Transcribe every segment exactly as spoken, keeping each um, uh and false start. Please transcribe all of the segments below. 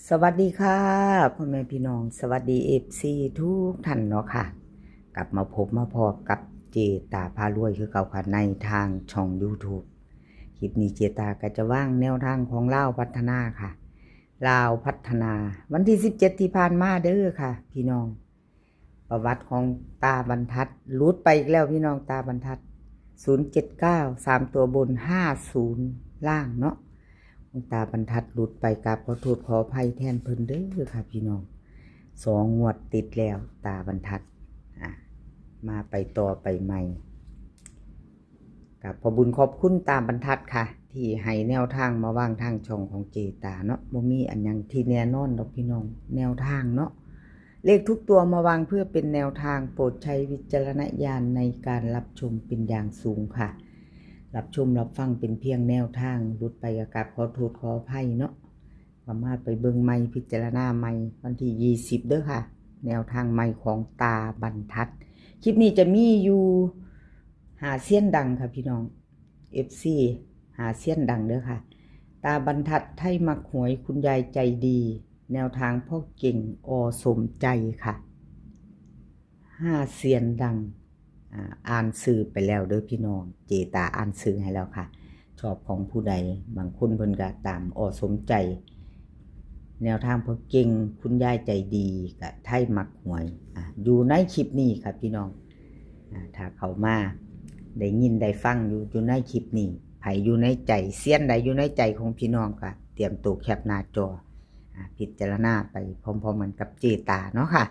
สวัสดีค่ะ พ่อแม่พี่น้อง สวัสดี เอฟซี ทุกท่านเนาะค่ะ กลับมาพบมาพอกับเจตาพารวยคือเก่าค่ะ ในทางช่อง YouTube คลิปนี้เจตาก็จะวางแนวทางของลาวพัฒนาค่ะ ลาวพัฒนา วันที่สิบเจ็ดที่ผ่านมาเด้อค่ะ พี่น้อง ประวัติของตาบรรทัดหลุดไปอีกแล้วพี่น้อง ตาบรรทัด ศูนย์เจ็ดเก้า สามตัวบน ห้าศูนย์ ล่างเนาะ ของตาบรรทัดหลุดไป กราบขอโทษขออภัยแทนเพิ่นเด้อค่ะพี่น้อง สองงวดติดแล้วตาบรรทัด อ่ะ มาไปต่อไปใหม่ กับขอบบุญขอบคุณตาบรรทัดค่ะ ที่ให้แนวทางมาวางทางช่องของเจตาเนาะ บ่มีอันหยังที่แน่นอนดอกพี่น้อง แนวทางเนาะ เลขทุกตัวมาวางเพื่อเป็นแนวทาง โปรดใช้วิจารณญาณในการรับชมเป็นอย่างสูงค่ะ รับชมรับฟังเป็นเพียงแนวทาง หลุดไปก็กราบขอโทษขออภัยเนาะ ก็มาไปเบิ่งใหม่ พิจารณาใหม่ วันที่ยี่สิบเด้อค่ะ แนวทางใหม่ของตาบรรทัด คลิปนี้จะมีอยู่ห้าเซียนดังค่ะพี่น้อง เอฟซี ห้าเซียนดังเด้อค่ะ ตาบรรทัด ไทยมักหวย คุณยายใจดี แนวทางพ่อเก่ง อ.สมใจค่ะ ห้าเซียนดัง อ่า อ่านชื่อไปแล้วเด้อพี่น้อง เจตาอ่านชื่อให้แล้วค่ะ ชอบของผู้ใด บางคนเพิ่นก็ตาม อ.สมใจ แนวทางพ่อเก่ง คุณยายใจดี กับไทยมักหวย อ่ะ อยู่ในคลิปนี้ค่ะพี่น้อง อ่ะ ถ้าเข้ามาได้ยินได้ฟังอยู่ อยู่ในคลิปนี้ ไผอยู่ในใจ เซียนใดอยู่ในใจของพี่น้องก็เตรียมตัวแคปหน้าจอ อ่ะ พิจารณาไปพร้อมๆกันกับเจตาเนาะค่ะ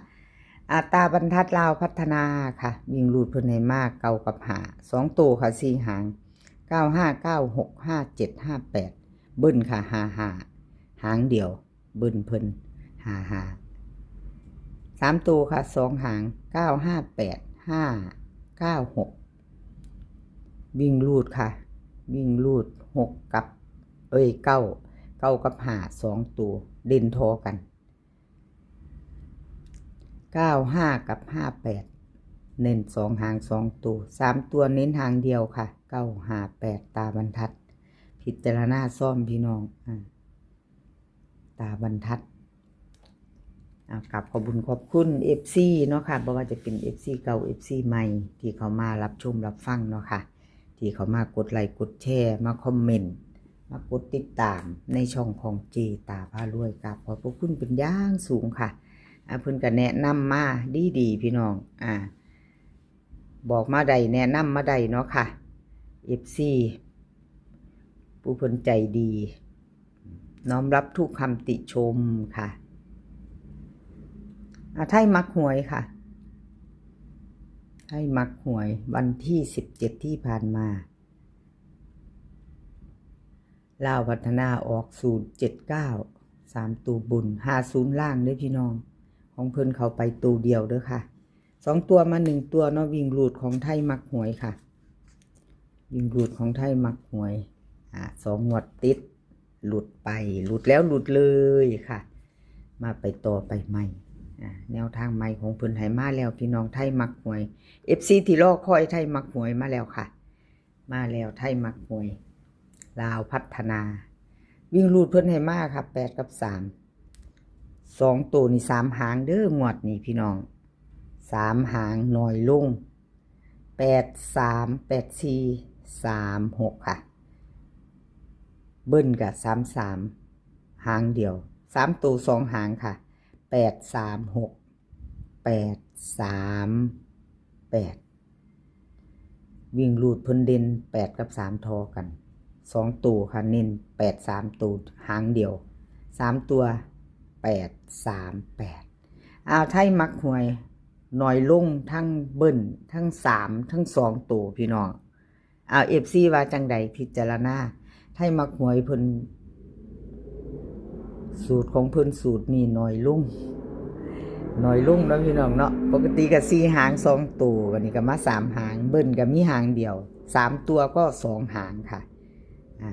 อ่ะ ตาบรรทัดลาวพัฒนาค่ะ วิ่งรูดเพิ่นให้มา เก้ากับห้า สองตัวค่ะ สี่หาง เก้าห้า เก้าหก ห้าเจ็ด ห้าแปด เบิ้ลค่ะ ห้าห้า หางเดียว เบิ้ลเพิ่น ห้าห้า สามตัวค่ะ สองหาง เก้าห้าแปด ห้าเก้าหก วิ่งรูดค่ะ วิ่งรูด หก กับ เอ้ย เก้า เก้ากับห้า สองตัว เด่นทอกัน เก้าห้า กับ ห้าแปด เน้นสองหางสองตัว สามตัวเน้นหางเดียวค่ะ เก้าห้าแปด ตาบรรทัด พิจารณาซ่อมพี่น้อง อ่า ตาบรรทัด อ่า กราบขอบบุญขอบคุณ เอฟซี เนาะค่ะ บ่ว่าจะเป็น เอฟซี เก่า เอฟซี ใหม่ ที่เข้ามารับชมรับฟังเนาะค่ะ ที่เข้ามากดไลค์กดแชร์ มาคอมเมนต์ มากดติดตามในช่องของเจตาพารวย กราบขอบพระคุณเป็นอย่างสูงค่ะ อ่า เพิ่นก็แนะนำมาดีๆ พี่น้อง อ่า บอกมาได้ แนะนำมาได้เนาะค่ะ เอฟซี ผู้เพิ่นใจดี น้อมรับทุกคำติชมค่ะ อ่ะ ไทยมักหวยค่ะ ไทยมักหวย วันที่สิบเจ็ดที่ผ่านมา ลาวพัฒนาออก ศูนย์เจ็ดเก้า สามตัวบน ห้าศูนย์ ล่างเด้อพี่น้อง ของเพิ่นเข้าไปตัวเดียวเด้อค่ะ สองตัวมาหนึ่งตัวเนาะ วิ่งรูดของไทยมักหวยค่ะ วิ่งรูดของไทยมักหวย อ่า สองงวดติด หลุดไป หลุดแล้วหลุดเลยค่ะ มาไปต่อไปใหม่ อ่า แนวทางใหม่ของเพิ่นให้มาแล้ว พี่น้องไทยมักหวย เอฟซี ที่รอคอยไทยมักหวยมาแล้วค่ะ มาแล้วไทยมักหวย ลาวพัฒนา วิ่งรูดเพิ่นให้มาค่ะ แปดกับสาม สองตัวนี่สามหางเด้องวดนี้พี่น้อง สามหางหน่อยลง แปดสาม แปดสี่ สามหก ค่ะ เบิ้ลกับสามสาม หางเดียว สามตัวสองหางค่ะ แปดสามหก แปดสามแปด วิ่งรูดเพิ่นเด่นแปดกับสามทอกัน สองตัวค่ะ เน้นแปดสามตัวหางเดียว สามตัว แปดสามแปด อ้าว ไทยมักหวย หน่อยลงทั้งเบิ้ลทั้งสามทั้งสองตัวพี่น้อง อ้าว เอฟซี ว่าจังใด พิจารณา ไทยมักหวยเพิ่น สูตรของเพิ่นสูตรนี่หน่อยลง หน่อยลงเนาะพี่น้องเนาะ ปกติก็สี่หางสองตัว วันนี้ก็มาสามหาง เบิ้ลก็มีหางเดียว สามตัวก็สองหางค่ะ อ่า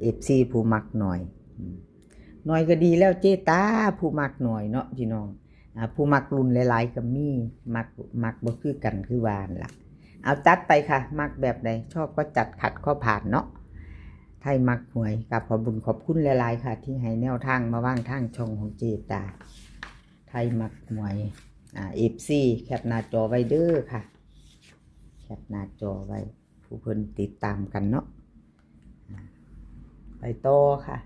เอฟซี ผู้มักหน่อย อืม หน่อยก็ดีแล้วเจตา ผู้มักหน่อยเนาะพี่น้อง อ่า ผู้มักรุ่นหลายๆก็มี มัก มักบ่คือกันคือว่าหั่นล่ะ เอาจัดไปค่ะ มักแบบใด ชอบก็จัด ขัดก็ผ่านเนาะ ไทยมักหวย กราบขอบบุญขอบคุณหลายๆค่ะ ที่ให้แนวทางมาวางทางช่องของเจตา ไทยมักหวย อ่า เอฟซี แคปหน้าจอไว้เด้อค่ะ แคปหน้าจอไว้ ผู้เพิ่นติดตามกันเนาะ อ่า ไปต่อค่ะ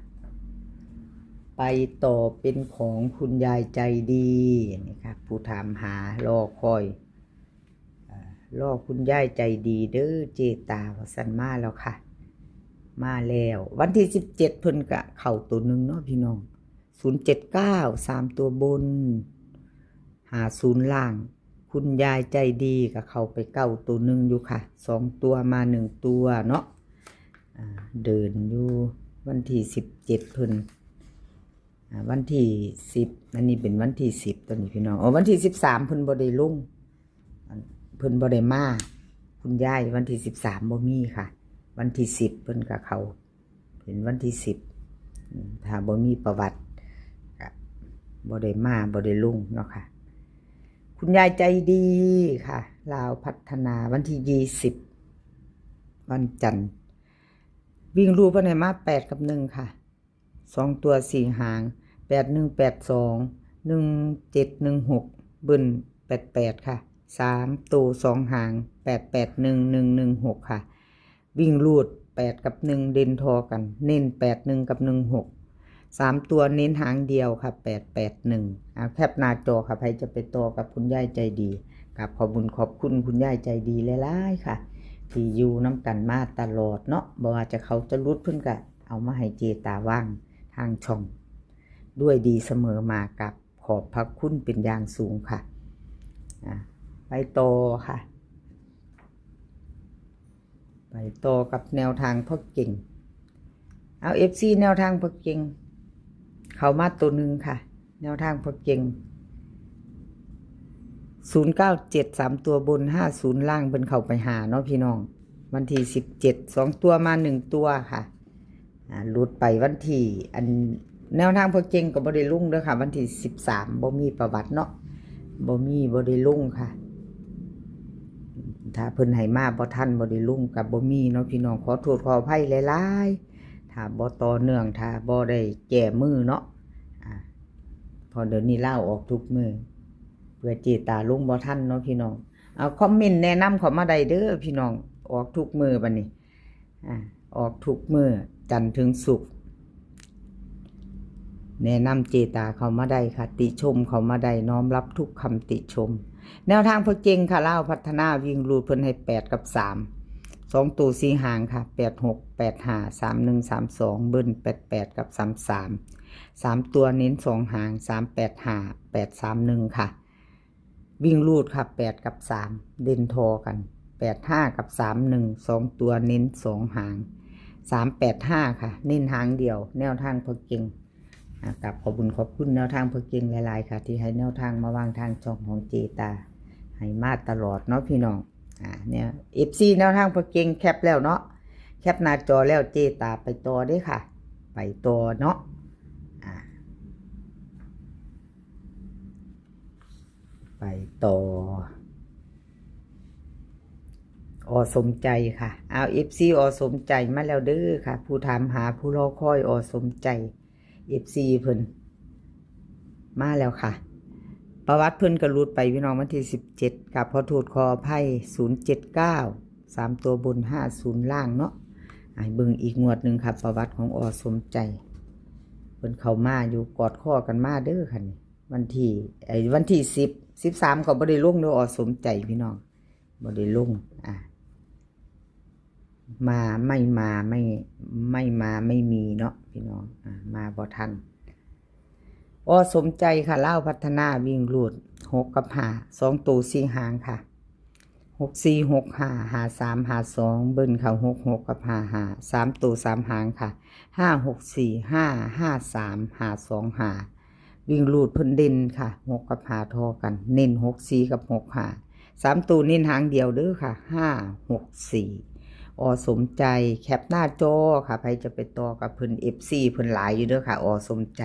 ไปต่อเป็นของคุณยายใจดีนี่ค่ะ ผู้ถามหารอคอย อ่า รอคุณยายใจดีเด้อเจตา ว่าซั่น มาแล้วค่ะ มาแล้ว วันที่สิบเจ็ดเพิ่นกะเข้าตัวหนึ่งเนาะพี่น้อง ศูนย์เจ็ดเก้า สามตัวบน ห้าศูนย์ล่าง คุณยายใจดีกะเข้าไปเก้าตัวหนึ่งอยู่ค่ะ สองตัวมาหนึ่งตัวเนาะ อ่า เดินอยู่ วันที่สิบเจ็ดเพิ่น อ่า วันที่สิบ อันนี้เป็นวันที่สิบ ตอนนี้พี่น้อง อ๋อ วันที่สิบสามเพิ่นบ่ได้ลง อัน เพิ่นบ่ได้มา คุณยาย วันที่สิบสามบ่มีค่ะ วันที่สิบเพิ่นกะเข้า เป็นวันที่สิบ อืม ถ้าบ่มีประวัติกะบ่ได้มา บ่ได้ลงเนาะค่ะ คุณยายใจดีค่ะ ลาวพัฒนา วันที่ยี่สิบ วันจันทร์ วิ่งรูดเพิ่นให้มาแปดกับหนึ่งค่ะ สองตัวสี่หาง แปดหนึ่ง แปดสอง หนึ่งเจ็ด หนึ่งหก เบิ้ล แปดแปด ค่ะ สามตัวสองหาง แปดแปดหนึ่ง หนึ่งหนึ่งหก ค่ะ วิ่งรูดแปดกับหนึ่งเด่นทอกัน เน้นแปดหนึ่งกับหนึ่งหก สามตัวเน้นหางเดียวค่ะ แปดแปดหนึ่ง เอาแคปหน้าจอค่ะ ใครจะไปต่อกับคุณยายใจดี กราบขอบบุญขอบคุณคุณยายใจดีหลายๆค่ะ ที่อยู่นำกันมาตลอดเนาะ บ่ว่าจะเข้าจะหลุดเพิ่นกะเอามาให้เจตาวางทางช่อง ด้วยดีเสมอมา กราบขอบพระคุณเป็นอย่างสูงค่ะ อ่ะ ไปต่อค่ะ ไปต่อกับแนวทางพ่อเก่ง เอา เอฟซี แนวทางพ่อเก่ง เข้ามาตัวหนึ่งค่ะ แนวทางพ่อเก่ง ศูนย์เก้าเจ็ด สามตัวบน ห้าศูนย์ล่าง เพิ่นเข้าไปหาเนาะพี่น้อง วันที่สิบเจ็ด สองตัวมาหนึ่งตัวค่ะ อ่า หลุดไปวันที่ อัน แนวทางพ่อเก่งกะบ่ได้ลงเด้อค่ะ วันที่สิบสามบ่มีประวัติเนาะ บ่มี บ่ได้ลงค่ะ ถ้าเพิ่นให้มาบ่ทัน บ่ได้ลงกะบ่มีเนาะพี่น้อง ขอโทษขออภัยหลายๆ ถ้าบ่ต่อเนื่อง ถ้าบ่ได้แก้มือเนาะ อ่า เพราะเดี๋ยวนี้ลาวออกทุกมื้อ เพื่อเจตาลงบ่ทันเนาะพี่น้อง เอาคอมเมนต์แนะนำเข้ามาได้เด้อพี่น้อง ออกทุกมื้อบัดนี้ อ่า ออกทุกมื้อจันทร์ถึงศุกร์ แนะนำเจตาเข้ามาได้ค่ะ ติชมเข้ามาได้ น้อมรับทุกคำติชม แนวทางพ่อเก่งค่ะ ลาวพัฒนา วิ่งรูดเพิ่นให้แปดกับสาม สองตัวสี่หางค่ะ แปดหก แปดห้า สามหนึ่ง สามสอง เบิ้ล แปดแปด กับ สามสาม สามตัวเน้นสองหาง สามแปดห้า แปดสามหนึ่ง ค่ะ วิ่งรูดค่ะ แปดกับสาม เด่นทอกัน แปดห้า กับ สามหนึ่ง สองตัวเน้นสองหาง สามแปดห้า ค่ะ เน้นหางเดียว แนวทางพ่อเก่ง อ่ะ กราบขอบบุญขอบคุณแนวทางพ่อเก่งหลายๆค่ะ ที่ให้แนวทางมาวางทางช่องของเจตา ให้มาตลอดเนาะพี่น้อง อ่า เนี่ย เอฟซี แนวทางพ่อเก่งแคปแล้วเนาะ แคปหน้าจอแล้วเจตาไปต่อเด้อค่ะ ไปต่อเนาะ อ่า ไปต่อ อ.สมใจค่ะ เอา เอฟซี อ.สมใจมาแล้วเด้อค่ะ ผู้ถามหา ผู้รอคอย อ.สมใจ เอฟซี เพิ่นมาแล้วค่ะ ประวัติเพิ่นกะหลุดไปพี่น้อง วันที่สิบเจ็ด กราบขอโทษขออภัย ศูนย์เจ็ดเก้า สามตัวบน ห้าศูนย์ล่างเนาะ ให้เบิ่งอีกงวดหนึ่งค่ะ ประวัติของ อ.สมใจ เพิ่นเข้ามาอยู่กอดคอกันมาเด้อค่ะนี่ วันที่ ไอ้ วันที่สิบ สิบสาม กะบ่ได้ลงเด้อ อ.สมใจพี่น้อง บ่ได้ลง อ่ะ มาไม่มาไม่ ไม่มาไม่มีเนาะพี่น้อง อ่ะ มาบ่ทัน อ.สมใจค่ะ ลาวพัฒนา วิ่งรูด หกกับห้า สองตัวสี่หางค่ะ หกสี่ หกห้า ห้าสาม ห้าสอง เบิ้ลเข้า หกหก กับ ห้าห้า สามตัวสามหางค่ะ ห้าหกสี่ ห้าห้าสาม ห้าสองห้า วิ่งรูดเพิ่นเด่นค่ะ หกกับห้าทอกัน เน้น หกสี่ กับ หกห้า สามตัวเน้นหางเดียวเด้อค่ะ ห้าหกสี่ อ.สมใจ แคปหน้าจอค่ะ ใครจะไปต่อกับเพิ่น เอฟซี เพิ่นหลายอยู่เด้อค่ะ อ.สมใจ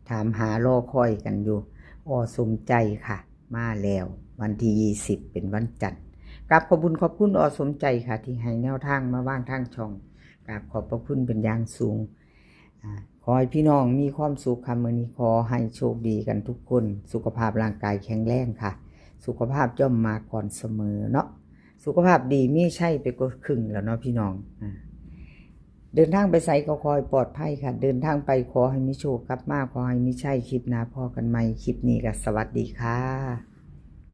ถามหารอคอยกันอยู่ อ.สมใจค่ะ มาแล้ว วันที่ยี่สิบ เป็นวันจันทร์ กราบขอบบุญขอบคุณ อ.สมใจค่ะ ที่ให้แนวทางมาวางทางช่อง กราบขอบพระคุณเป็นอย่างสูง อ่า ขอให้พี่น้องมีความสุขค่ะ มื้อนี้ขอให้โชคดีกันทุกคน สุขภาพร่างกายแข็งแรงค่ะ สุขภาพย่อมมาก่อนเสมอเนาะ สุขภาพดีมีชัยไปกว่าครึ่งแล้วเนาะพี่น้อง อ่า เดินทางไปไสก็ขอให้ปลอดภัยค่ะ เดินทางไปขอให้มีโชค กลับมาขอให้มีชัย คลิปหน้าพ้อกันใหม่ คลิปนี้ก็สวัสดีค่ะ